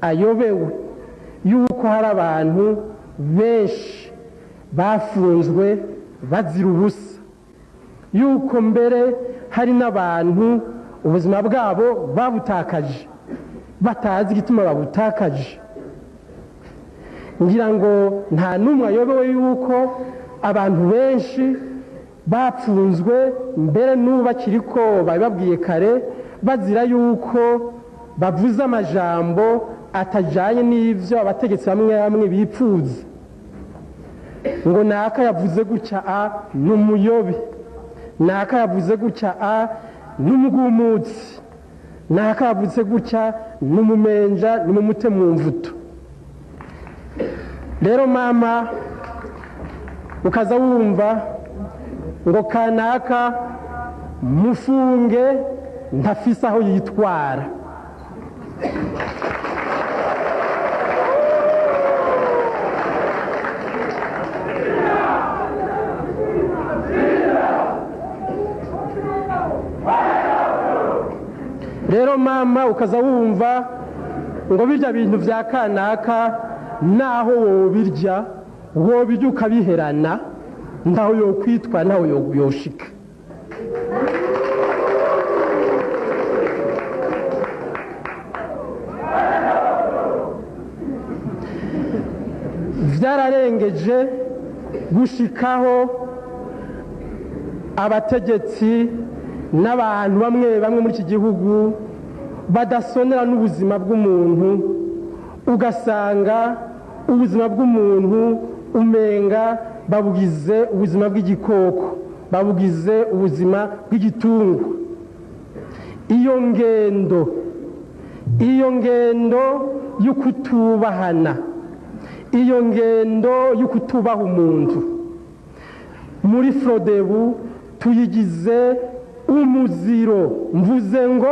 Ayobewe yuko hari abantu benshi bafunzwe bazira ubusa, yuko mbere hari n'abantu ubuzima bwabo babutakaje batazi igituma babutakaje. Ngira ngo nta n'umwe ayobewe yuko abantu benshi bapfunzwe, mbere n'ubu bakiri ko babibabwiye kare, bazira yuko bavuze amajambo atajyanye n'ibyo abategetsi bamwe bamwe bipfuza, ngo naka yavuze gutya a ni umuyobe, naka yavuze gutya a ni umugumutsi, naka yavuze gutya ni umumenja, ni mumute mu mvuto. Rero mama, ukaza wumva ngo kanaka mufunge ntafise aho yitwara. Rero mama, ukaza wumva ngo birya bintu bya kanaka naho wobirya, wobirya ukabiherana, ntaho yokwitwa, ntaho yoshika. Byararengeje gushikaho abategetsi n'abantu bamwe bamwe muri iki gihugu badasonera n'ubuzima bw'umuntu, ugasanga ubuzima bw'umuntu umenga babugize ubuzima bw'igikoko, babugize ubuzima bw'igitungo. Iyo ngendo yo kutubahana, iyo ngendo yo kutubaha umuntu, muri Frodebu tuyigize umuziro. Mvuze ngo